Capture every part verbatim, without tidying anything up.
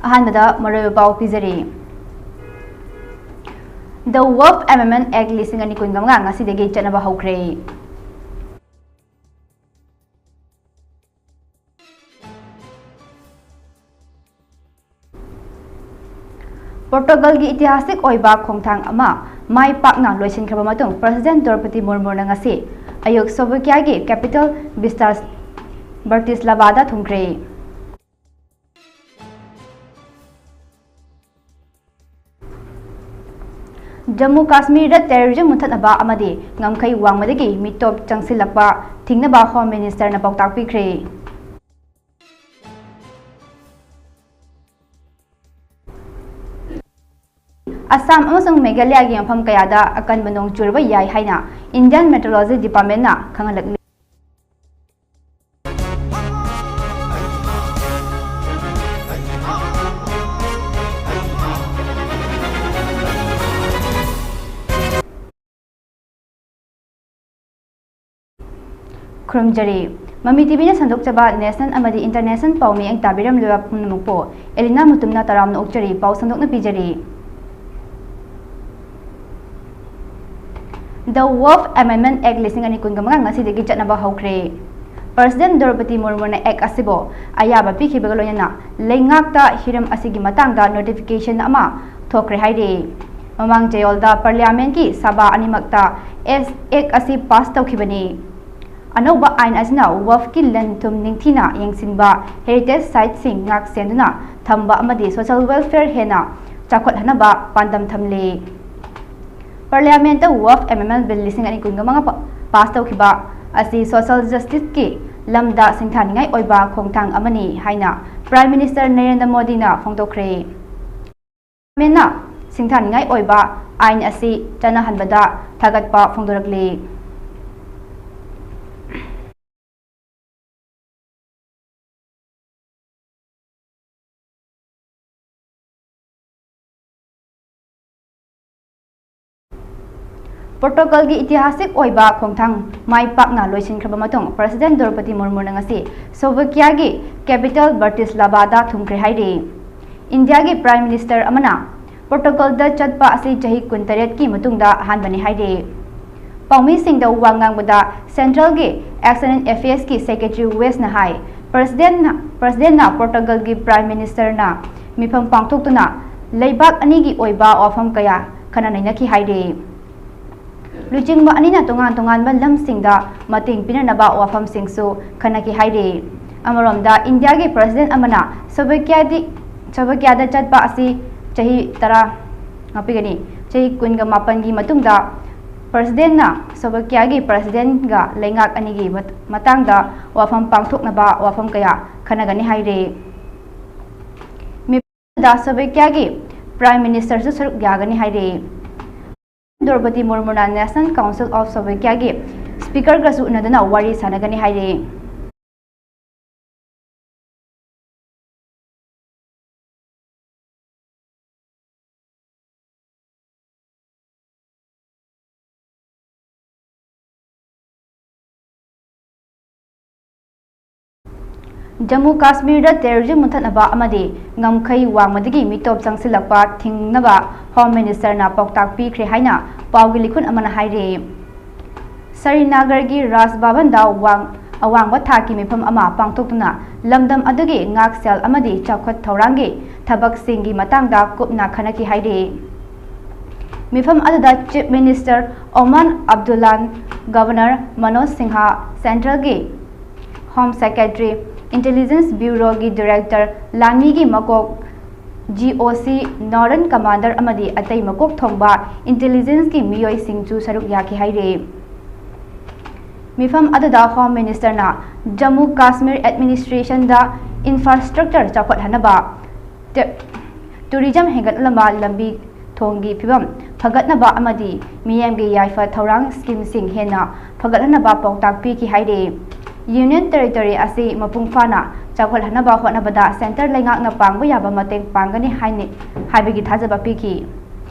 ꯑꯍꯥꯟꯕꯗ ꯃꯔꯨꯑꯣꯏꯕ ꯄꯥꯎ ꯄꯤꯖꯔꯤ꯫ The Wharf Amendment Act ꯂꯤꯁꯤꯡ ꯑꯅꯤ ꯀꯨꯟꯒ ꯃꯉꯥ ꯉꯁꯤꯗꯒꯤ ꯆꯠꯅꯕ ꯍꯧꯈ꯭ꯔꯦ꯫ ꯄꯣꯔꯇꯨꯒꯜꯒꯤ ꯏꯇꯤꯍꯥꯁꯤꯛ ꯑꯣꯏꯕ ꯈꯣꯡꯊꯥꯡ ꯑꯃ ꯃꯥꯏ ꯄꯥꯛꯅ ꯂꯣꯏꯁꯤꯟꯈ꯭ꯔꯕ ꯃꯇꯨꯡ, ꯄ꯭ꯔꯁꯤꯗꯦꯟ ꯗ꯭ꯔꯧꯄꯗꯤ ꯃꯨꯔꯃꯨꯅ ꯉꯁꯤ ꯑꯌꯨꯛ ꯁ꯭ꯂꯣꯚꯥꯀꯤꯌꯥꯒꯤ ꯀꯦꯄꯤꯇꯦꯜ ꯕꯤꯁꯇꯥꯁ ꯕ꯭ꯔꯥꯇꯤꯁꯂꯥꯚꯥꯗ ꯊꯨꯡꯈ꯭ꯔꯦ꯫ ꯖꯝꯃꯨ ꯀꯥꯁꯃꯤꯔꯗ ꯇꯦꯔꯣꯔꯤꯖꯝ ꯃꯨꯊꯠꯅꯕ ꯑꯃꯗꯤ ꯉꯝꯈꯩ ꯋꯥꯡꯃꯗꯒꯤ ꯃꯤꯇꯣꯞ ꯆꯪꯁꯤꯜꯂꯛꯄ ꯊꯤꯡꯅꯕ ꯍꯣꯝ ꯃꯤꯅꯤꯁꯇꯔꯅ ꯄꯥꯎꯇꯥꯛ ꯄꯤꯈ꯭ꯔꯦ꯫ ꯑꯁꯥꯝ ꯑꯃꯁꯨꯡ ꯃꯦꯘꯥꯂꯌꯥꯒꯤ ꯃꯐꯝ ꯀꯌꯥꯗ ꯑꯀꯟꯕ ꯅꯣꯡ ꯆꯨꯔꯕ ꯌꯥꯏ ꯍꯥꯏꯅ ꯏꯟꯗꯤꯌꯟ ꯃꯦꯇ꯭ꯔꯣꯂꯣꯖꯤ ꯗꯤꯄꯥꯔꯠꯃꯦꯟꯅ ꯈꯪꯍꯜꯂꯛꯂꯤ꯫ ꯈꯨꯔꯨꯝꯖꯔꯤ꯫ ꯃꯃꯤ ꯇꯤꯚꯤꯅ ꯁꯟꯗꯣꯛꯆꯕ ꯅꯦꯁꯅꯦꯜ ꯑꯃꯗꯤ ꯏꯟꯇꯔꯅꯦꯁꯅꯦꯜ ꯄꯥꯎ ꯃꯤꯠꯌꯦꯡ ꯇꯥꯕꯤꯔꯝꯂꯤꯕ ꯄꯨꯝꯅꯃꯛꯄꯨ ꯑꯦꯂꯤꯅꯥ ꯃꯨꯇꯨꯝꯅ ꯇꯔꯥꯝꯅ ꯑꯣꯛꯆꯔꯤ꯫ ꯄꯥꯎ ꯁꯟꯗꯣꯛꯅ ꯄꯤꯖꯔꯤ꯫ The Wharf Amendment Act ꯂꯤꯁꯤꯡ ꯑꯅꯤ ꯀꯨꯟꯒ ꯃꯉꯥ ꯉꯁꯤꯗꯒꯤ ꯆꯠꯅꯕ ꯍꯧꯈ꯭ꯔꯦ꯫ ꯄ꯭ꯔꯁꯤꯗꯦꯟ ꯗ꯭ꯔꯧꯄꯗꯤ ꯃꯨꯔꯃꯨꯅ ꯑꯦꯛ ꯑꯁꯤꯕꯨ ꯑꯌꯥꯕ ꯄꯤꯈꯤꯕꯒ ꯂꯣꯏꯅꯅ ꯂꯩꯉꯥꯛꯇ ꯍꯤꯔꯝ ꯑꯁꯤꯒꯤ ꯃꯇꯥꯡꯗ ꯅꯣꯇꯤꯐꯤꯀꯦꯁꯟ ꯑꯃ ꯊꯣꯛꯈ꯭ꯔꯦ ꯍꯥꯏꯔꯤ꯫ ꯃꯃꯥꯡ ꯆꯌꯣꯜꯗ ꯄꯥꯔꯂꯤꯌꯥꯃꯦꯟꯠꯀꯤ ꯁꯚꯥ ꯑꯅꯤꯃꯛꯇ ꯑꯦꯁ, ꯑꯦꯛ ꯑꯁꯤ ꯄꯥꯁ ꯇꯧꯈꯤꯕꯅꯤ꯫ ꯑꯅꯧꯕ ꯑꯥꯏꯟ ꯑꯁꯤꯅ ꯋꯥꯐꯀꯤ ꯂꯟ ꯊꯨꯝ ꯅꯤꯡꯊꯤꯅ ꯌꯦꯡꯁꯤꯟꯕ, ꯍꯦꯔꯤꯇꯦꯖ ꯁꯥꯏꯠꯁꯤꯡ ꯉꯥꯛ ꯁꯦꯟꯗꯨꯅ ꯊꯝꯕ ꯑꯃꯗꯤ ꯁꯣꯁꯤꯌꯦꯜ ꯋꯦꯜꯐꯦꯌꯔ ꯍꯦꯟꯅ ꯆꯥꯎꯈꯠꯍꯟꯅꯕ ꯄꯥꯟꯗꯝ ꯊꯝꯂꯤ꯫ ꯄꯥꯔꯂꯤꯌꯥꯃꯦꯟꯠꯇ ꯋꯥꯐ ꯑꯦꯃꯦꯟꯗꯃꯦꯟꯠ ꯕꯤꯜ ꯂꯤꯁꯤꯡ ꯑꯅꯤ ꯀꯨꯟꯒ ꯃꯉꯥ ꯄꯥ-, ꯄꯥꯁ ꯇꯧꯈꯤꯕ ꯑꯁꯤ ꯁꯣꯁꯤꯌꯦꯜ ꯖꯁꯇꯤꯁꯀꯤ ꯂꯝꯗ ꯁꯤꯡꯊꯥꯅꯤꯡꯉꯥꯏ ꯑꯣꯏꯕ ꯈꯣꯡꯊꯥꯡ ꯑꯃꯅꯤ ꯍꯥꯏꯅ ꯄ꯭ꯔꯥꯏꯝ ꯃꯤꯅꯤꯁꯇꯔ ꯅꯔꯦꯟꯗ꯭ꯔ ꯃꯣꯗꯤꯅ ꯐꯣꯡꯗꯣꯛꯈ꯭ꯔꯦ꯫ ꯒꯚꯔꯟꯃꯦꯟꯠꯅ ꯁꯤꯡꯊꯥꯅꯤꯡꯉꯥꯏ ꯑꯣꯏꯕ ꯑꯥꯏꯟ ꯑꯁꯤ ꯆꯠꯅꯍꯟꯕꯗ ꯊꯥꯒꯠꯄ ꯐꯣꯡꯗꯣꯔꯛꯂꯤ꯫ ꯄꯣꯔꯇꯨꯒꯜꯒꯤ ꯏꯇꯤꯍꯥꯁꯤꯛ ꯑꯣꯏꯕ ꯈꯣꯡꯊꯥꯡ ꯃꯥꯏ ꯄꯥꯛꯅ ꯂꯣꯏꯁꯤꯟꯈ꯭ꯔꯕ ꯃꯇꯨꯡ, ꯄ꯭ꯔꯁꯤꯗꯦꯟꯠ ꯗ꯭ꯔꯧꯄꯗꯤ ꯃꯨꯔꯃꯨꯅ ꯉꯁꯤ ꯁ꯭ꯂꯣꯚꯥꯀꯤꯌꯥꯒꯤ ꯀꯦꯄꯤꯇꯦꯜ ꯕ꯭ꯔꯥꯇꯤꯁꯂꯥꯚꯥꯗ ꯊꯨꯡꯈ꯭ꯔꯦ ꯍꯥꯏꯔꯤ꯫ ꯏꯟꯗꯤꯌꯥꯒꯤ Prime Minister ꯑꯃꯅ ꯄꯣꯔꯇꯨꯒꯜꯗ ꯆꯠꯄ ꯑꯁꯤ ꯆꯍꯤ ꯀꯨꯟꯇꯔꯦꯠꯀꯤ ꯃꯇꯨꯡꯗ ꯑꯍꯥꯟꯕꯅꯤ ꯍꯥꯏꯔꯤ꯫ ꯄꯥꯎꯃꯤꯁꯤꯡꯗ ꯋꯥ ꯉꯥꯡꯕꯗ Centralꯒꯤ External Affairsꯀꯤ Secretary Westꯅ ꯍꯥꯏ, Presidentꯅ, Presidentꯅ ꯄꯣꯔꯇꯨꯒꯜꯒꯤ Prime Ministerꯅ ꯃꯤꯐꯝ ꯄꯥꯡꯊꯣꯛꯇꯨꯅ ꯂꯩꯕꯥꯛ ꯑꯅꯤꯒꯤ ꯑꯣꯏꯕ ꯋꯥꯐꯝ ꯀꯌꯥ ꯈꯟꯅ ꯅꯩꯅꯈꯤ ꯍꯥꯏꯔꯤ꯫ ꯂꯨꯆꯤꯡꯕ ꯑꯅꯤꯅ ꯇꯣꯉꯥꯟ ꯇꯣꯉꯥꯟꯕ ꯂꯝꯁꯤꯡꯗ ꯃꯇꯦꯡ ꯄꯤꯅꯅꯕ ꯋꯥꯐꯝꯁꯤꯡꯁꯨ ꯈꯟꯅꯈꯤ ꯍꯥꯏꯔꯤ꯫ ꯑꯃꯔꯣꯝꯗ, ꯏꯟꯗꯤꯌꯥꯒꯤ President ꯑꯃꯅ ꯁ꯭ꯂꯣꯚꯦꯀꯤꯌꯥꯗꯤ, ꯁ꯭ꯂꯣꯚꯦꯀꯤꯌꯥꯗ ꯆꯠꯄ ꯑꯁꯤ ꯆꯍꯤ ꯇꯔꯥ, ꯉꯥꯛꯄꯤꯒꯅꯤ, ꯆꯍꯤ ꯀꯨꯟꯒ ꯃꯥꯄꯟꯒꯤ ꯃꯇꯨꯡꯗ Presidentꯅ ꯁ꯭ꯂꯣꯚꯦꯀꯤꯌꯥꯒꯤ Presidentꯒ ꯂꯩꯉꯥꯛ ꯑꯅꯤꯒꯤ ꯃꯠ-, ꯃꯇꯥꯡꯗ ꯋꯥꯐꯝ ꯄꯥꯡꯊꯣꯛꯅꯕ ꯋꯥꯐꯝ ꯀꯌꯥ ꯈꯟꯅꯒꯅꯤ ꯍꯥꯏꯔꯤ꯫ ꯃꯤꯐꯝꯗ ꯁ꯭ꯂꯣꯚꯦꯀꯤꯌꯥꯒꯤ Prime Ministerꯁꯨ ꯁꯔꯨꯛ ꯌꯥꯒꯅꯤ ꯍꯥꯏꯔꯤ꯫ ꯗ꯭ꯔꯧꯄꯗꯤ ꯃꯨꯔꯃꯨꯅ National Council of Slovakiaꯒꯤ Speakerꯒꯁꯨ ꯎꯅꯗꯨꯅ ꯋꯥꯔꯤ ꯁꯥꯟꯅꯒꯅꯤ ꯍꯥꯏꯔꯤ꯫ ꯖꯝꯃꯨ ꯀꯥꯁꯃꯤꯔꯗ terrorism ꯃꯨꯊꯠꯅꯕ ꯑꯃꯗꯤ ꯉꯝꯈꯩ ꯋꯥꯡꯃꯗꯒꯤ ꯃꯤꯇꯣꯞ ꯆꯪꯁꯤꯜꯂꯛꯄ ꯊꯤꯡꯅꯕ Home Ministerꯅ ꯄꯥꯎꯇꯥꯛ ꯄꯤꯈ꯭ꯔꯦ ꯍꯥꯏꯅ ꯄꯥꯎꯒꯤ ꯂꯤꯈꯨꯟ ꯑꯃꯅ ꯍꯥꯏꯔꯤ꯫ ꯁ꯭ꯔꯤꯅꯒꯔꯒꯤ ꯔꯥꯖ ꯚꯕꯟꯗ ꯋꯥꯡ-, ꯑꯋꯥꯡꯕ ꯊꯥꯛꯀꯤ ꯃꯤꯐꯝ ꯑꯃ ꯄꯥꯡꯊꯣꯛꯇꯨꯅ ꯂꯝꯗꯝ ꯑꯗꯨꯒꯤ ꯉꯥꯛꯁꯦꯜ ꯑꯃꯗꯤ ꯆꯥꯎꯈꯠ ꯊꯧꯔꯥꯡꯒꯤ ꯊꯕꯛꯁꯤꯡꯒꯤ ꯃꯇꯥꯡꯗ ꯀꯨꯞꯅ ꯈꯟꯅꯈꯤ ꯍꯥꯏꯔꯤ꯫ ꯃꯤꯐꯝ ꯑꯗꯨꯗ Chief Minister ꯑꯣꯃꯥꯟ ꯑꯕꯗꯨꯜꯂꯥꯟ, Governor ꯃꯅꯣꯖ ꯁꯤꯡꯍ, Centralꯒꯤ Home Secretary, Intelligence Bureauꯒꯤ Director, ꯂꯥꯟꯃꯤꯒꯤ ꯃꯀꯣꯛ, GOC, Northern Commander ꯑꯃꯗꯤ ꯑꯇꯩ ꯃꯀꯣꯛ ꯊꯣꯡꯕ intelligenceꯀꯤ ꯃꯤꯑꯣꯏꯁꯤꯡꯁꯨ ꯁꯔꯨꯛ ꯌꯥꯈꯤ ꯍꯥꯏꯔꯤ꯫ ꯃꯤꯐꯝ ꯑꯗꯨꯗ Home Ministerꯅ ꯖꯝꯃꯨ ꯀꯥꯁꯃꯤꯔ administrationꯗ infrastructure ꯆꯥꯎꯈꯠꯍꯟꯅꯕ, ꯇꯦ-, tourism ꯍꯦꯟꯒꯠꯅꯕ, ꯂꯝꯕꯤ ꯊꯣꯡꯒꯤ ꯐꯤꯕꯝ ꯐꯒꯠꯅꯕ ꯑꯃꯗꯤ ꯃꯤꯌꯥꯝꯒꯤ ꯌꯥꯏꯐ ꯊꯧꯔꯥꯡ schemeꯁꯤꯡ ꯍꯦꯟꯅ ꯐꯒꯠꯍꯟꯅꯕ ꯄꯥꯎꯇꯥꯛ ꯄꯤꯈꯤ ꯍꯥꯏꯔꯤ꯫ Union Territory ꯑꯁꯤ ꯃꯄꯨꯡ ꯐꯥꯅ ꯆꯥꯎꯈꯠꯍꯟꯅꯕ ꯍꯣꯠꯅꯕꯗ Centre ꯂꯩꯉꯥꯛꯅ ꯄꯥꯡꯕ ꯌꯥꯕ ꯃꯇꯦꯡ ꯄꯥꯡꯒꯅꯤ ꯍꯥꯏꯅ, ꯍꯥꯏꯕꯒꯤ ꯊꯥꯖꯕ ꯄꯤꯈꯤ꯫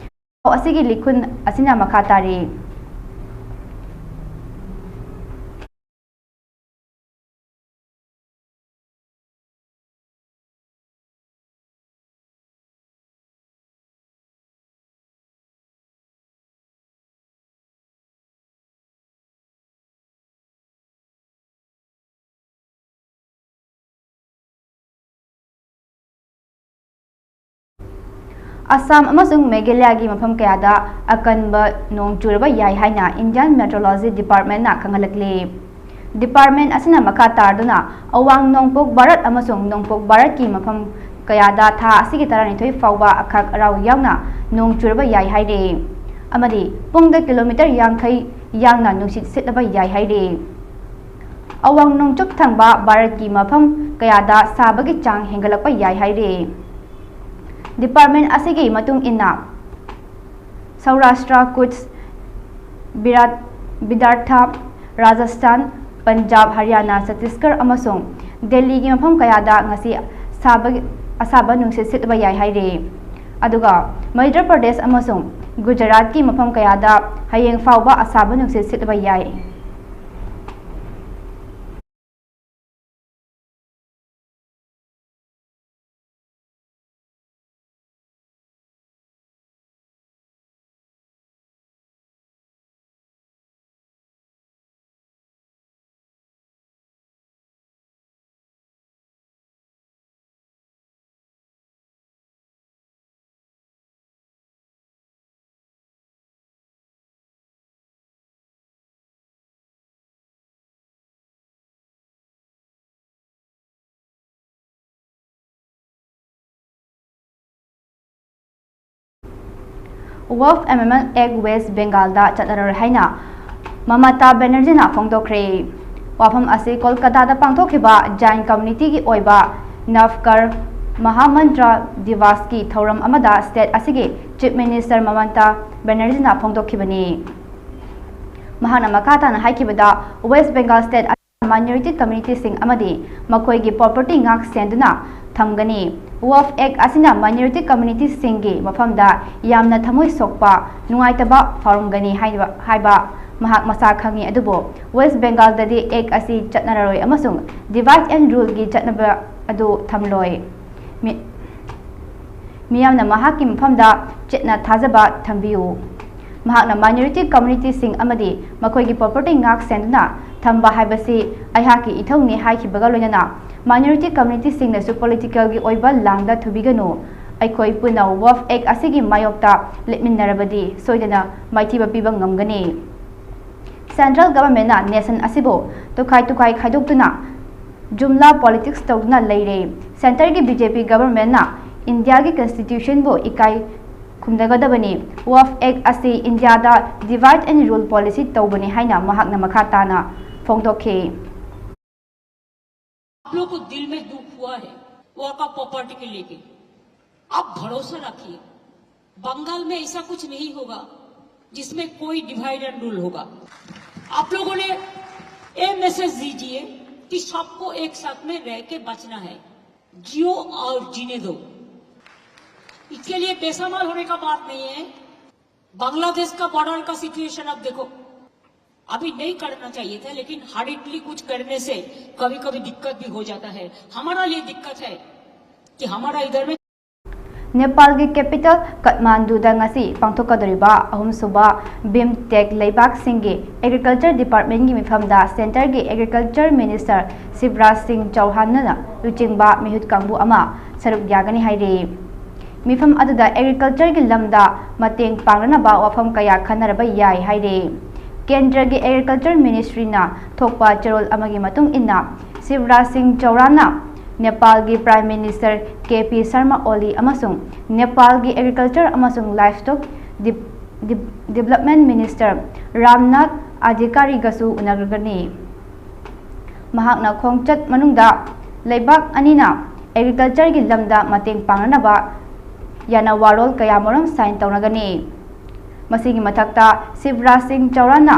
ꯄꯥꯎ ꯑꯁꯤꯒꯤ ꯂꯤꯈꯨꯟ ꯑꯁꯤꯅ ꯃꯈꯥ ꯇꯥꯔꯤ꯫ ꯑꯁꯥꯝ ꯑꯃꯁꯨꯡ ꯃꯦꯘꯥꯂꯌꯒꯤ ꯃꯐꯝ ꯀꯌꯥꯗ ꯑꯀꯟꯕ ꯅꯣꯡ ꯆꯨꯔꯕ ꯌꯥꯏ ꯍꯥꯏꯅ Indian Meteorology Departmentꯅ ꯈꯪꯍꯜꯂꯛꯂꯤ꯫ Department ꯑꯁꯤꯅ ꯃꯈꯥ ꯇꯥꯔꯗꯨꯅ ꯑꯋꯥꯡ ꯅꯣꯡꯄꯣꯛ ꯚꯥꯔꯠ ꯑꯃꯁꯨꯡ ꯅꯣꯡꯄꯣꯛ ꯚꯥꯔꯠꯀꯤ ꯃꯐꯝ ꯀꯌꯥꯗ ꯊꯥ ꯑꯁꯤꯒꯤ ꯇꯔꯥꯅꯤꯊꯣꯏ ꯐꯥꯎꯕ ꯑꯈꯥꯛ ꯑꯔꯥꯎ ꯌꯥꯎꯅ ꯅꯣꯡ ꯆꯨꯔꯕ ꯌꯥꯏ ꯍꯥꯏꯔꯤ, ꯑꯃꯗꯤ ꯄꯨꯡꯗ ꯀꯤꯂꯣꯃꯤꯇꯔ ꯌꯥꯡꯈꯩ ꯌꯥꯡꯅ ꯅꯨꯡꯁꯤꯠ ꯁꯤꯠꯂꯕ ꯌꯥꯏ ꯍꯥꯏꯔꯤ꯫ ꯑꯋꯥꯡ ꯅꯣꯡꯆꯨꯞ ꯊꯪꯕ ꯚꯥꯔꯠꯀꯤ ꯃꯐꯝ ꯀꯌꯥꯗ ꯁꯥꯕꯒꯤ ꯆꯥꯡ ꯍꯦꯟꯒꯠꯂꯛꯄ ꯌꯥꯏ ꯍꯥꯏꯔꯤ꯫ Department ꯑꯁꯤꯒꯤ ꯃꯇꯨꯡ ꯏꯟꯅ, ꯁꯧꯔꯥꯁꯇ꯭ꯔ, ꯀꯨꯠꯆ, ꯕꯤꯔꯥꯠ, ꯕꯤꯗꯥꯔꯊ, ꯔꯥꯖꯁꯊꯥꯟ, ꯄꯟꯖꯥꯕ, ꯍꯔꯤꯌꯥꯅꯥ, ꯆꯇꯤꯁꯒꯔ ꯑꯃꯁꯨꯡ ꯗꯦꯜꯂꯤꯒꯤ ꯃꯐꯝ ꯀꯌꯥꯗ ꯉꯁꯤ ꯁꯥꯕꯒꯤ, ꯑꯁꯥꯕ ꯅꯨꯡꯁꯤꯠ ꯁꯤꯠꯄ ꯌꯥꯏ ꯍꯥꯏꯔꯤ꯫ ꯑꯗꯨꯒ ꯃꯙ꯭ꯌ ꯄ꯭ꯔꯗꯦꯁ ꯑꯃꯁꯨꯡ ꯒꯨꯖꯔꯥꯠꯀꯤ ꯃꯐꯝ ꯀꯌꯥꯗ ꯍꯌꯦꯡ ꯐꯥꯎꯕ ꯑꯁꯥꯕ ꯅꯨꯡꯁꯤꯠ ꯁꯤꯠꯄ ꯌꯥꯏ꯫ Waqf Amendment Act West Bengalꯗ ꯆꯠꯅꯔꯔꯣꯏ ꯍꯥꯏꯅ ꯃꯃꯇꯥ ꯕꯦꯅꯔꯖꯤꯅ ꯐꯣꯡꯗꯣꯛꯈ꯭ꯔꯦ꯫ ꯋꯥꯐꯝ ꯑꯁꯤ ꯀꯣꯜꯀꯇꯥꯗ ꯄꯥꯡꯊꯣꯛꯈꯤꯕ ꯖꯥꯏꯟ ꯀꯝꯃ꯭ꯌꯨꯅꯤꯇꯤꯒꯤ ꯑꯣꯏꯕ ꯅꯚꯀꯔ ꯃꯍꯥꯃꯟꯇ꯭ꯔ ꯗꯤꯕꯥꯁꯀꯤ ꯊꯧꯔꯝ ꯑꯃꯗ state ꯑꯁꯤꯒꯤ Chief Minister ꯃꯃꯇꯥ ꯕꯦꯅꯔꯖꯤꯅ ꯐꯣꯡꯗꯣꯛꯈꯤꯕꯅꯤ꯫ ꯃꯍꯥꯛꯅ ꯃꯈꯥ ꯇꯥꯅ ꯍꯥꯏꯈꯤꯕꯗ, West Bengal state ꯑꯁꯤꯗ minority communityꯁꯤꯡ ꯑꯃꯗꯤ ꯃꯈꯣꯏꯒꯤ property ꯉꯥꯛ ꯁꯦꯟꯗꯨꯅ ꯊꯝꯒꯅꯤ꯫ Waqf Act ꯑꯁꯤꯅ minority communityꯁꯤꯡꯒꯤ ꯃꯐꯝꯗ ꯌꯥꯝꯅ ꯊꯃꯣꯏ ꯁꯣꯛꯄ, ꯅꯨꯡꯉꯥꯏꯇꯕ ꯐꯥꯎꯔꯝꯒꯅꯤ ꯍꯥꯏꯕ, ꯍꯥꯏꯕ ꯃꯍꯥꯛ ꯃꯁꯥ ꯈꯪꯏ꯫ ꯑꯗꯨꯕꯨ West Bengalꯗꯗꯤ Act ꯑꯁꯤ ꯆꯠꯅꯔꯔꯣꯏ ꯑꯃꯁꯨꯡ divide and ruleꯒꯤ ꯆꯠꯅꯕ ꯑꯗꯨ ꯊꯝꯂꯣꯏ꯫ ꯃꯤ-, ꯃꯤꯌꯥꯝꯅ ꯃꯍꯥꯛꯀꯤ ꯃꯐꯝꯗ ꯆꯦꯠꯅ ꯊꯥꯖꯕ ꯊꯝꯕꯤꯌꯨ꯫ ꯃꯍꯥꯛꯅ minority communityꯁꯤꯡ ꯑꯃꯗꯤ ꯃꯈꯣꯏꯒꯤ property ꯉꯥꯛ ꯁꯦꯟꯗꯨꯅ ꯊꯝꯕ ꯍꯥꯏꯕꯁꯤ ꯑꯩꯍꯥꯛꯀꯤ ꯏꯊꯧꯅꯤ ꯍꯥꯏꯈꯤꯕꯒ ꯂꯣꯏꯅꯅ, minority communityꯁꯤꯡꯅꯁꯨ politicalꯒꯤ ꯑꯣꯏꯕ ꯂꯥꯡꯗ ꯊꯨꯕꯤꯒꯅꯨ꯫ ꯑꯩꯈꯣꯏ ꯄꯨꯟꯅ ꯋꯥꯐ ꯑꯦꯛ ꯑꯁꯤꯒꯤ ꯃꯥꯌꯣꯛꯇ ꯂꯦꯞꯃꯤꯟꯅꯔꯕꯗꯤ ꯁꯣꯏꯗꯅ ꯃꯥꯏꯊꯤꯕ ꯄꯤꯕ ꯉꯝꯒꯅꯤ꯫ ꯁꯦꯟꯇ꯭ꯔꯦꯜ ꯒꯚꯔꯟꯃꯦꯟꯠꯅ ꯅꯦꯁꯟ ꯑꯁꯤꯕꯨ ꯇꯨꯈꯥꯏ ꯇꯨꯈꯥꯏ ꯈꯥꯏꯗꯣꯛꯇꯨꯅ ꯖꯨꯝꯂꯥ ꯄꯣꯂꯤꯇꯤꯛꯁ ꯇꯧꯗꯨꯅ ꯂꯩꯔꯦ꯫ ꯁꯦꯟꯇꯔꯒꯤ ꯕꯤ ꯖꯦ ꯄꯤ ꯒꯚꯔꯟꯃꯦꯟꯠꯅ ꯏꯟꯗꯤꯌꯥꯒꯤ ꯀꯟꯁꯇꯤꯇ꯭ꯌꯨꯁꯟꯕꯨ ꯏꯀꯥꯏ ꯈꯨꯝꯅꯒꯗꯕꯅꯤ꯫ ꯋꯥꯐ ꯑꯦꯛ ꯑꯁꯤ ꯏꯟꯗꯤꯌꯥꯗ divide and rule policy ꯇꯧꯕꯅꯤ ꯍꯥꯏꯅ ꯃꯍꯥꯛꯅ ꯃꯈꯥ ꯇꯥꯅ ꯐꯣꯡꯗꯣꯛꯈꯤ꯫ आप लोग को दिल में दुख हुआ है वहाँ का प्रॉपर्टी के लेके, आप भरोसा रखिए, बंगाल में ऐसा कुछ नहीं होगा जिसमें कोई डिवाइड एंड रूल होगा। आप लोगों ने ये मैसेज दीजिए कि सबको एक साथ में रह के बचना है, जियो और जीने दो। इसके लिए बेसामाल होने का बात नहीं है। बांग्लादेश का बॉर्डर का सिचुएशन अब देखो, अभी नहीं करना चाहिए था, लेकिन हरिडली कुछ करने से कभी कभी दिक्कत भी हो जाता है। हमारा ये दिक्कत है कि हमारा इधर में ꯅꯦꯄꯥꯜꯒꯤ ꯀꯦꯄꯤꯇꯦꯜ ꯀꯠꯃꯥꯟꯗꯨꯗ ꯉꯁꯤ ꯄꯥꯡꯊꯣꯛꯀꯗꯧꯔꯤꯕ ꯑꯍꯨꯝꯁꯨꯕ ꯕꯤꯝꯇꯦꯛ ꯂꯩꯕꯥꯛꯁꯤꯡꯒꯤ ꯑꯦꯒ꯭ꯔꯤꯀꯜꯆꯔ ꯗꯤꯄꯥꯔꯠꯃꯦꯟꯒꯤ ꯃꯤꯐꯝꯗ ꯁꯦꯟꯇꯔꯒꯤ ꯑꯦꯒ꯭ꯔꯤꯀꯜꯆꯔ ꯃꯤꯅꯤꯁꯇꯔ ꯁꯤꯕꯔꯥꯖ ꯁꯤꯡ ꯆꯧꯍꯥꯟꯅ ꯂꯨꯆꯤꯡꯕ ꯃꯤꯍꯨꯠ ꯀꯥꯡꯕꯨ ꯑꯃ ꯁꯔꯨꯛ ꯌꯥꯒꯅꯤ ꯍꯥꯏꯔꯤ꯫ ꯃꯤꯐꯝ ꯑꯗꯨꯗ ꯑꯦꯒ꯭ꯔꯤꯀꯜꯆꯔꯒꯤ ꯂꯝꯗ ꯃꯇꯦꯡ ꯄꯥꯡꯅꯅꯕ ꯋꯥꯐꯝ ꯀꯌꯥ ꯈꯟꯅꯔꯕ ꯌꯥꯏ ꯍꯥꯏꯔꯤ꯫ ꯀꯦꯟꯗ꯭ꯔꯒꯤ ꯑꯦꯒ꯭ꯔꯤꯀꯜꯆꯔ ꯃꯤꯅꯤꯁꯇ꯭ꯔꯤꯅ ꯊꯣꯛꯄ ꯆꯦꯔꯣꯜ ꯑꯃꯒꯤ ꯃꯇꯨꯡ ꯏꯟꯅ, ꯁꯤꯕꯔꯥꯖ ꯁꯤꯡ ꯆꯧꯔꯥꯟꯅ ꯅꯦꯄꯥꯜꯒꯤ prime minister K P Sharma ꯑꯣꯂꯤ ꯑꯃꯁꯨꯡ ꯅꯦꯄꯥꯜꯒꯤ ꯑꯦꯒ꯭ꯔꯤꯀꯜꯆꯔ ꯑꯃꯁꯨꯡ ꯂꯥꯏꯐꯁ꯭ꯇꯣꯛ ꯗꯤꯞ-, ꯗꯤꯞ-, ꯗꯤꯕꯂꯞꯃꯦꯟꯠ ꯃꯤꯅꯤꯁꯇꯔ ꯔꯥꯝꯅꯥꯊ ꯑꯙꯤꯀꯥꯔꯤꯒꯁꯨ ꯎꯅꯒꯅꯤ꯫ ꯃꯍꯥꯛꯅ ꯈꯣꯡꯆꯠ ꯃꯅꯨꯡꯗ ꯂꯩꯕꯥꯛ ꯑꯅꯤꯅ ꯑꯦꯒ꯭ꯔꯤꯀꯜꯆꯔꯒꯤ ꯂꯝꯗ ꯃꯇꯦꯡ ꯄꯥꯡꯅꯅꯕ ꯌꯥꯅ ꯋꯥꯔꯣꯜ ꯀꯌꯥꯃꯔꯨꯝ ꯁꯥꯏꯟ ꯇꯧꯅꯒꯅꯤ꯫ ꯃꯁꯤꯒꯤ ꯃꯊꯛꯇ, ꯁꯤꯕꯔꯥꯖ ꯁꯤꯡ ꯆꯧꯔꯥꯟꯅ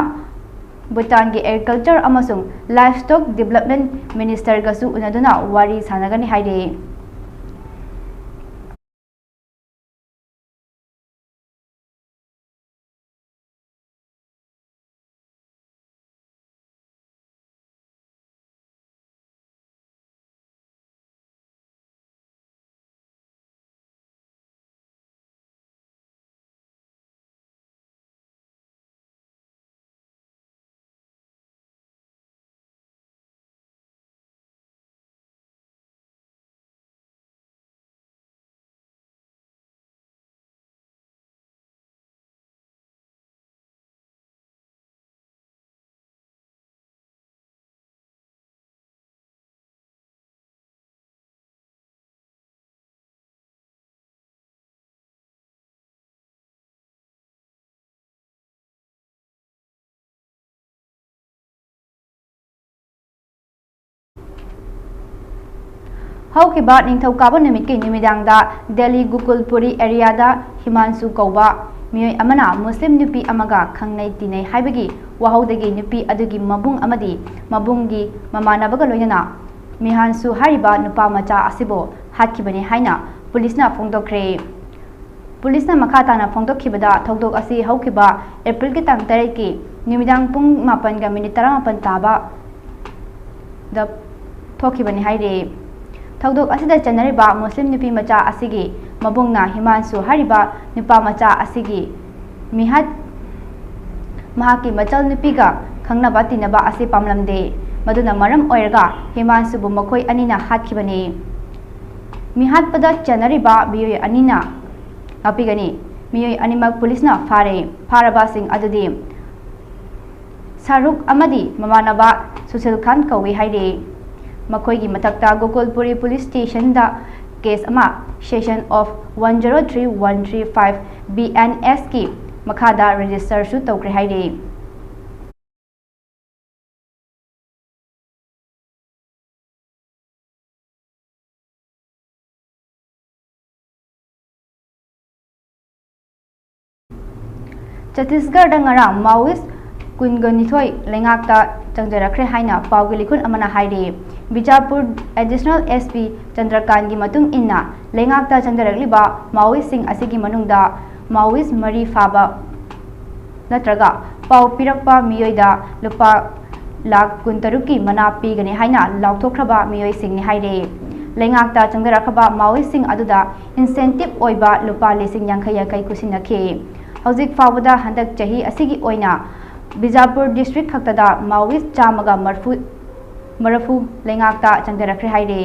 ꯚꯨꯇꯥꯟꯒꯤ ꯑꯦꯒ꯭ꯔꯤꯀꯜꯆꯔ ꯑꯃꯁꯨꯡ ꯂꯥꯏꯐꯁ꯭ꯇꯣꯛ ꯗꯤꯕꯂꯞꯃꯦꯟꯠ ꯃꯤꯅꯤꯁꯇꯔꯒꯁꯨ ꯎꯅꯗꯨꯅ ꯋꯥꯔꯤ ꯁꯥꯟꯅꯒꯅꯤ ꯍꯥꯏꯔꯤ꯫ ꯍꯧꯈꯤꯕ ꯅꯤꯡꯊꯧꯀꯥꯕ ꯅꯨꯃꯤꯠꯀꯤ ꯅꯨꯃꯤꯗꯥꯡꯗ ꯗꯦꯜꯂꯤ ꯒꯨꯀꯨꯜꯄꯨꯔꯤ ꯑꯦꯔꯤꯌꯥꯗ ꯍꯤꯃꯥꯟꯁꯨ ꯀꯧꯕ ꯃꯤꯑꯣꯏ ꯑꯃꯅ ꯃꯨꯁꯂꯤꯝ ꯅꯨꯄꯤ ꯑꯃꯒ ꯈꯪꯅꯩ ꯇꯤꯟꯅꯩ ꯍꯥꯏꯕꯒꯤ ꯋꯥꯍꯧꯗꯒꯤ ꯅꯨꯄꯤ ꯑꯗꯨꯒꯤ ꯃꯕꯨꯡ ꯑꯃꯗꯤ ꯃꯕꯨꯡꯒꯤ ꯃꯃꯥꯟꯅꯕꯒ ꯂꯣꯏꯅꯅ ꯃꯤꯍꯥꯟꯁꯨ ꯍꯥꯏꯔꯤꯕ ꯅꯨꯄꯥ ꯃꯆꯥ ꯑꯁꯤꯕꯨ ꯍꯥꯠꯈꯤꯕꯅꯤ ꯍꯥꯏꯅ ꯄꯨꯂꯤꯁꯅ ꯐꯣꯡꯗꯣꯛꯈ꯭ꯔꯦ꯫ ꯄꯨꯂꯤꯁꯅ ꯃꯈꯥ ꯇꯥꯅ ꯐꯣꯡꯗꯣꯛꯈꯤꯕꯗ, ꯊꯧꯗꯣꯛ ꯑꯁꯤ ꯍꯧꯈꯤꯕ ꯑꯦꯄ꯭ꯔꯤꯜꯒꯤ ꯇꯥꯡ ꯇꯔꯦꯠꯀꯤ ꯅꯨꯃꯤꯗꯥꯡ ꯄꯨꯡ ꯃꯥꯄꯟꯒ ꯃꯤꯅꯤꯠ ꯇꯔꯥꯃꯥꯄꯟ ꯇꯥꯕꯗ ꯊꯣꯛꯈꯤꯕꯅꯤ ꯍꯥꯏꯔꯤ꯫ ꯊꯧꯗꯣꯛ ꯑꯁꯤꯗ ꯆꯦꯟꯅꯔꯤꯕ ꯃꯨꯁꯂꯤꯝ ꯅꯨꯄꯤ ꯃꯆꯥ ꯑꯁꯤꯒꯤ ꯃꯕꯨꯡꯅ ꯍꯤꯃꯥꯟꯁꯨ ꯍꯥꯏꯔꯤꯕ ꯅꯨꯄꯥ ꯃꯆꯥ ꯑꯁꯤꯒꯤ ꯃꯤꯍꯥꯠ ꯃꯍꯥꯛꯀꯤ ꯃꯆꯜ ꯅꯨꯄꯤꯒ ꯈꯪꯅꯕ ꯇꯤꯟꯅꯕ ꯑꯁꯤ ꯄꯥꯝꯂꯝꯗꯦ꯫ ꯃꯗꯨꯅ ꯃꯔꯝ ꯑꯣꯏꯔꯒ ꯍꯤꯃꯥꯟꯁꯨꯕꯨ ꯃꯈꯣꯏ ꯑꯅꯤꯅ ꯍꯥꯠꯈꯤꯕꯅꯤ꯫ ꯃꯤꯍꯥꯠꯄꯗ ꯆꯦꯟꯅꯔꯤꯕ ꯃꯤꯑꯣꯏ ꯑꯅꯤꯅ ꯉꯥꯛꯄꯤꯒꯅꯤ꯫ ꯃꯤꯑꯣꯏ ꯑꯅꯤꯃꯛ ꯄꯨꯂꯤꯁꯅ ꯐꯥꯔꯦ꯫ ꯐꯥꯔꯕꯁꯤꯡ ꯑꯗꯨꯗꯤ ꯁꯥꯔꯨꯛ ꯑꯃꯗꯤ ꯃꯃꯥꯟꯅꯕ ꯁꯨꯁꯤꯜ ꯈꯥꯟ ꯀꯧꯏ ꯍꯥꯏꯔꯤ꯫ ꯃꯈꯣꯏꯒꯤ ꯃꯊꯛꯇ ꯒꯣꯀꯨꯜꯄꯨꯔꯤ ꯄꯨꯂꯤꯁ ꯁ꯭ꯇꯦꯁꯟꯗ ꯀꯦꯁ ꯑꯃ Section of one zero three one three five B N S ꯀꯤ ꯃꯈꯥꯗ ꯔꯦꯖꯤꯁꯇꯔꯁꯨ ꯇꯧꯈ꯭ꯔꯦ ꯍꯥꯏꯔꯤ꯫ ꯆꯇꯤꯁꯒꯔꯗ ꯉꯔꯥꯡ ꯃꯥꯑꯣꯏꯁ ꯀꯨꯟꯒ ꯅꯤꯊꯣꯏ ꯂꯩꯉꯥꯛꯇ ꯆꯪꯖꯔꯛꯈ꯭ꯔꯦ ꯍꯥꯏꯅ ꯄꯥꯎꯒꯤ ꯂꯤꯈꯨꯟ ꯑꯃꯅ ꯍꯥꯏꯔꯤ꯫ ꯕꯤꯖꯥꯄꯨꯔ ꯑꯦꯗꯤꯁꯅꯦꯜ ꯑꯦꯁ ꯄꯤ ꯆꯟꯗ꯭ꯔꯀꯥꯟꯒꯤ ꯃꯇꯨꯡ ꯏꯟꯅ, ꯂꯩꯉꯥꯛꯇ ꯆꯪꯖꯔꯛꯂꯤꯕ ꯃꯥꯑꯣꯏꯁꯁꯤꯡ ꯑꯁꯤꯒꯤ ꯃꯅꯨꯡꯗ ꯃꯥꯑꯣꯏꯁ ꯃꯔꯤ ꯐꯥꯕ ꯅꯠꯇ꯭ꯔꯒ ꯄꯥꯎ ꯄꯤꯔꯛꯄ ꯃꯤꯑꯣꯏꯗ ꯂꯨꯄꯥ ꯂꯥꯈ ꯀꯨꯟꯇꯔꯨꯛꯀꯤ ꯃꯅꯥ ꯄꯤꯒꯅꯤ ꯍꯥꯏꯅ ꯂꯥꯎꯊꯣꯛꯈ꯭ꯔꯕ ꯃꯤꯑꯣꯏꯁꯤꯡꯅꯤ ꯍꯥꯏꯔꯦ꯫ ꯂꯩꯉꯥꯛꯇ ꯆꯪꯖꯔꯛꯈ꯭ꯔꯕ ꯃꯥꯑꯣꯏꯁꯤꯡ ꯑꯗꯨꯗ ꯏꯟꯁꯦꯟꯇꯤꯞ ꯑꯣꯏꯕ ꯂꯨꯄꯥ ꯂꯤꯁꯤꯡ ꯌꯥꯡꯈꯩ ꯌꯥꯡꯈꯩ ꯈꯨꯠꯁꯤꯟꯅꯈꯤ꯫ ꯍꯧꯖꯤꯛ ꯐꯥꯎꯕꯗ ꯍꯟꯗꯛ ꯆꯍꯤ ꯑꯁꯤꯒꯤ ꯑꯣꯏꯅ ꯕꯤꯖꯥꯄꯨꯔ ꯗꯤꯁꯇ꯭ꯔꯤꯛ ꯈꯛꯇꯗ ꯃꯥꯑꯣꯏꯁ ꯆꯥꯝꯃꯒ ꯃꯔꯐꯨ, ꯃꯔꯐꯨ ꯂꯩꯉꯥꯛꯇ ꯆꯪꯖꯔꯛꯈ꯭ꯔꯦ ꯍꯥꯏꯔꯦ꯫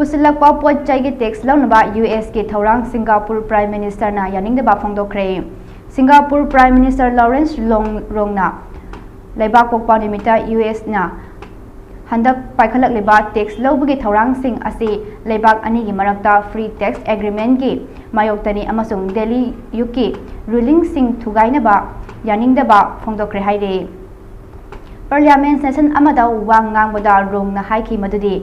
ꯄꯨꯁꯤꯜꯂꯛꯄ ꯄꯣꯠ ꯆꯩꯒꯤ ꯇꯦꯛꯁ ꯂꯧꯅꯕ ꯌꯨ ꯑꯦꯁꯀꯤ ꯊꯧꯔꯥꯡ ꯁꯤꯡꯒꯥꯄꯨꯔ Prime Ministerꯅ ꯌꯥꯅꯤꯡꯗꯕ ꯐꯣꯡꯗꯣꯛꯈ꯭ꯔꯦ꯫ Singapore Prime Minister Lawrence Wong Wrongꯅ ꯂꯩꯕꯥꯛ ꯄꯣꯛꯄ ꯅꯨꯃꯤꯠꯇ ꯌꯨ ꯑꯦꯁꯅ ꯍꯟꯗꯛ ꯄꯥꯏꯈꯠꯂꯛꯂꯤꯕ ꯇꯦꯛꯁ ꯂꯧꯕꯒꯤ ꯊꯧꯔꯥꯡꯁꯤꯡ ꯑꯁꯤ ꯂꯩꯕꯥꯛ ꯑꯅꯤꯒꯤ ꯃꯔꯛꯇ Free Trade Agreementꯀꯤ ꯃꯥꯌꯣꯛꯇꯅꯤ ꯑꯃꯁꯨꯡ ꯗꯦꯜꯂꯤ ꯑꯌꯨꯛꯀꯤ ꯔꯨꯂꯤꯡꯁꯤꯡ ꯊꯨꯒꯥꯏꯅꯕ ꯌꯥꯅꯤꯡꯗꯕ ꯐꯣꯡꯗꯣꯛꯈ꯭ꯔꯦ ꯍꯥꯏꯔꯤ꯫ Parliament session ꯑꯃꯗ ꯋꯥ ꯉꯥꯡꯕꯗ ꯔꯣꯡꯅ ꯍꯥꯏꯈꯤ ꯃꯗꯨꯗꯤ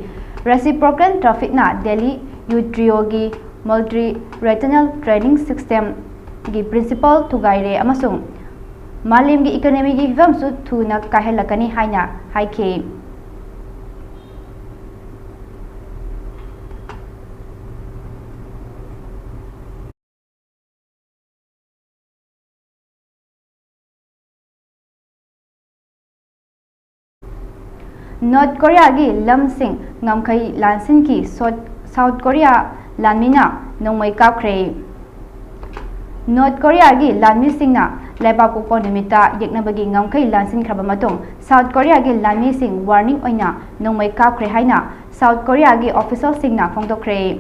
Reciprocal Trafficꯅ Delhi Utrioꯒꯤ Multilateral Trading Systemꯒꯤ principle ꯊꯨꯒꯥꯏꯔꯦ ꯑꯃꯁꯨꯡ ꯃꯥꯂꯦꯝꯒꯤ economyꯒꯤ ꯐꯤꯕꯝꯁꯨ ꯊꯨꯅ ꯀꯥꯏꯍꯜꯂꯛꯀꯅꯤ ꯍꯥꯏꯅ ꯍꯥꯏꯈꯤ꯫ North Koreaꯒꯤ ꯂꯝꯁꯤꯡ ꯉꯝꯈꯩ ꯂꯥꯟꯁꯤꯟꯈꯤ꯫ South Korea ꯂꯥꯟꯃꯤꯅ ꯅꯣꯡꯃꯩ ꯀꯥꯞꯈ꯭ꯔꯦ꯫ North Koreaꯒꯤ ꯂꯥꯟꯃꯤꯁꯤꯡꯅ ꯂꯩꯕꯥꯛ ꯄꯣꯛꯄ ꯅꯨꯃꯤꯠꯇ ꯌꯦꯛꯅꯕꯒꯤ ꯉꯝꯈꯩ ꯂꯥꯟꯁꯤꯟꯈ꯭ꯔꯕ ꯃꯇꯨꯡ South Koreaꯒꯤ ꯂꯥꯟꯃꯤꯁꯤꯡ warning ꯑꯣꯏꯅ ꯅꯣꯡꯃꯩ ꯀꯥꯞꯈ꯭ꯔꯦ ꯍꯥꯏꯅ South Koreaꯒꯤ officialꯁꯤꯡꯅ ꯐꯣꯡꯗꯣꯛꯈ꯭ꯔꯦ꯫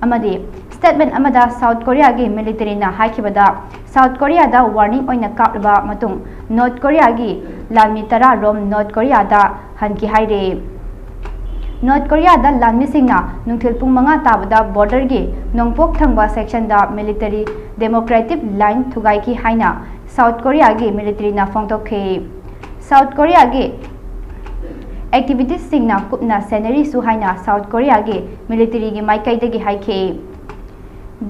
ꯑꯃꯗꯤ statement ꯑꯃꯗ South Koreaꯒꯤ militaryꯅ ꯍꯥꯏꯈꯤꯕꯗ, South Koreaꯗ warning ꯑꯣꯏꯅ ꯀꯥꯞꯂꯕ ꯃꯇꯨꯡ North Koreaꯒꯤ ꯂꯥꯟꯃꯤ ꯇꯔꯥ ꯔꯣꯝ North Koreaꯗ ꯍꯟꯈꯤ ꯍꯥꯏꯔꯤ꯫ North Koreaꯗ ꯂꯥꯟꯃꯤꯁꯤꯡꯅ ꯅꯨꯡꯊꯤꯜ ꯄꯨꯡ ꯃꯉꯥ ꯇꯥꯕꯗ borderꯒꯤ ꯅꯣꯡꯄꯣꯛ ꯊꯪꯕ sectionꯗ military democratic line ꯊꯨꯒꯥꯏꯈꯤ ꯍꯥꯏꯅ South Koreaꯒꯤ militaryꯅ ꯐꯣꯡꯗꯣꯛꯈꯤ꯫ South Koreaꯒꯤ activitiesꯁꯤꯡꯅ ꯀꯨꯞꯅ ꯁꯦꯟꯅꯔꯤꯁꯨ ꯍꯥꯏꯅ South Koreaꯒꯤ militaryꯒꯤ ꯃꯥꯏꯀꯩꯗꯒꯤ ꯍꯥꯏꯈꯤ꯫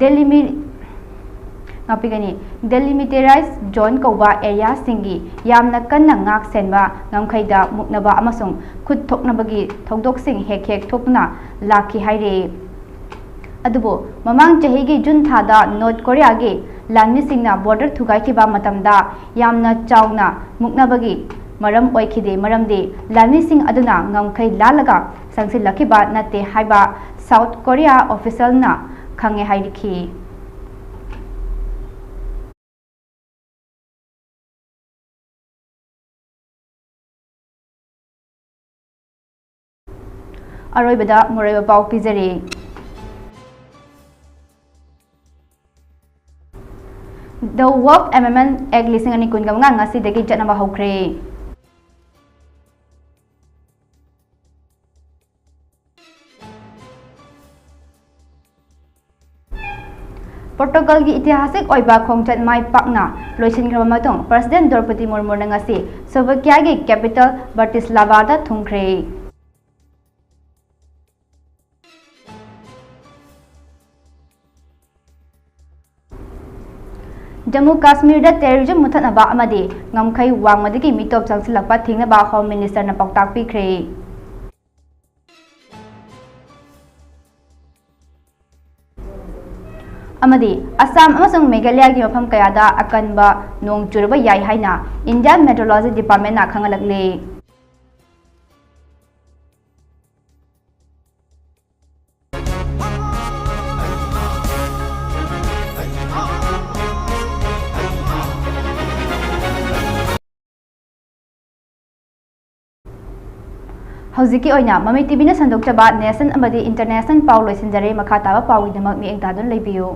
Delimi-, ꯉꯥꯛꯄꯤꯒꯅꯤ꯫ Demilitarized zone ꯀꯧꯕ areaꯁꯤꯡꯒꯤ ꯌꯥꯝꯅ ꯀꯟꯅ ꯉꯥꯛ ꯁꯦꯟꯕ ꯉꯝꯈꯩꯗ ꯃꯨꯛꯅꯕ ꯑꯃꯁꯨꯡ ꯈꯨꯠ ꯊꯣꯛꯅꯕꯒꯤ ꯊꯧꯗꯣꯛꯁꯤꯡ ꯍꯦꯛ ꯍꯦꯛ ꯊꯣꯛꯇꯨꯅ ꯂꯥꯛꯈꯤ ꯍꯥꯏꯔꯤ꯫ ꯑꯗꯨꯕꯨ ꯃꯃꯥꯡ ꯆꯍꯤꯒꯤ June ꯊꯥꯗ North Koreaꯒꯤ ꯂꯥꯟꯃꯤꯁꯤꯡꯅ border ꯊꯨꯒꯥꯏꯈꯤꯕ ꯃꯇꯝꯗ ꯌꯥꯝꯅ ꯆꯥꯎꯅ ꯃꯨꯛꯅꯕꯒꯤ ꯃꯔꯝ ꯑꯣꯏꯈꯤꯗꯦ, ꯃꯔꯝꯗꯤ ꯂꯥꯟꯃꯤꯁꯤꯡ ꯑꯗꯨꯅ ꯉꯝꯈꯩ ꯂꯥꯜꯂꯒ ꯆꯪꯁꯤꯜꯂꯛꯈꯤꯕ ꯅꯠꯇꯦ ꯍꯥꯏꯕ South Korea officialꯅ ꯈꯪꯉꯦ ꯍꯥꯏꯔꯛꯈꯤ꯫ ꯑꯔꯣꯏꯕꯗ ꯃꯔꯨꯑꯣꯏꯕ ꯄꯥꯎ ꯄꯤꯖꯔꯤ꯫ The Work Amendment Act ꯂꯤꯁꯤꯡ ꯑꯅꯤ ꯀꯨꯟꯒ ꯃꯉꯥ ꯉꯁꯤꯗꯒꯤ ꯆꯠꯅꯕ ꯍꯧꯈ꯭ꯔꯦ꯫ ꯄꯣꯔꯇꯨꯒꯜꯒꯤ ꯏꯇꯤꯍꯥꯁꯤꯛ ꯑꯣꯏꯕ ꯈꯣꯡꯆꯠ ꯃꯥꯏ ꯄꯥꯛꯅ ꯂꯣꯏꯁꯤꯟꯈ꯭ꯔꯕ ꯃꯇꯨꯡ, ꯄ꯭ꯔꯁꯤꯗꯦꯟ ꯗ꯭ꯔꯧꯄꯗꯤ ꯃꯨꯔꯃꯨꯅ ꯉꯁꯤ ꯁ꯭ꯂꯣꯚꯥꯀꯤꯌꯥꯒꯤ ꯀꯦꯄꯤꯇꯦꯜ ꯕ꯭ꯔꯥꯇꯤꯁꯂꯥꯚꯥꯗ ꯊꯨꯡꯈ꯭ꯔꯦ꯫ ꯖꯝꯃꯨ ꯀꯥꯁꯃꯤꯔꯗ ꯇꯦꯔꯣꯔꯤꯖꯝ ꯃꯨꯊꯠꯅꯕ ꯑꯃꯗꯤ ꯉꯝꯈꯩ ꯋꯥꯡꯃꯗꯒꯤ ꯃꯤꯇꯣꯞ ꯆꯪꯁꯤꯜꯂꯛꯄ ꯊꯤꯡꯅꯕ ꯍꯣꯝ ꯃꯤꯅꯤꯁꯇꯔꯅ ꯄꯥꯎꯇꯥꯛ ꯄꯤꯈ꯭ꯔꯦ꯫ ꯑꯃꯗꯤ ꯑꯁꯥꯝ ꯑꯃꯁꯨꯡ ꯃꯦꯘꯥꯂꯌꯒꯤ ꯃꯐꯝ ꯀꯌꯥꯗ ꯑꯀꯟꯕ ꯅꯣꯡ ꯆꯨꯔꯕ ꯌꯥꯏ ꯍꯥꯏꯅ Indian Meteorology Departmentꯅ ꯈꯪꯍꯜꯂꯛꯂꯤ꯫ ꯍꯧꯖꯤꯛꯀꯤ ꯑꯣꯏꯅ ꯃꯃꯤ ꯇꯤꯚꯤꯅ ꯁꯟꯗꯣꯛꯆꯕ national ꯑꯃꯗꯤ international ꯄꯥꯎ ꯂꯣꯏꯁꯤꯟꯖꯔꯦ꯫ ꯃꯈꯥ ꯇꯥꯕ ꯄꯥꯎꯒꯤꯗꯃꯛ ꯃꯤꯠꯌꯦꯡ ꯇꯥꯗꯨꯅ ꯂꯩꯕꯤꯌꯨ꯫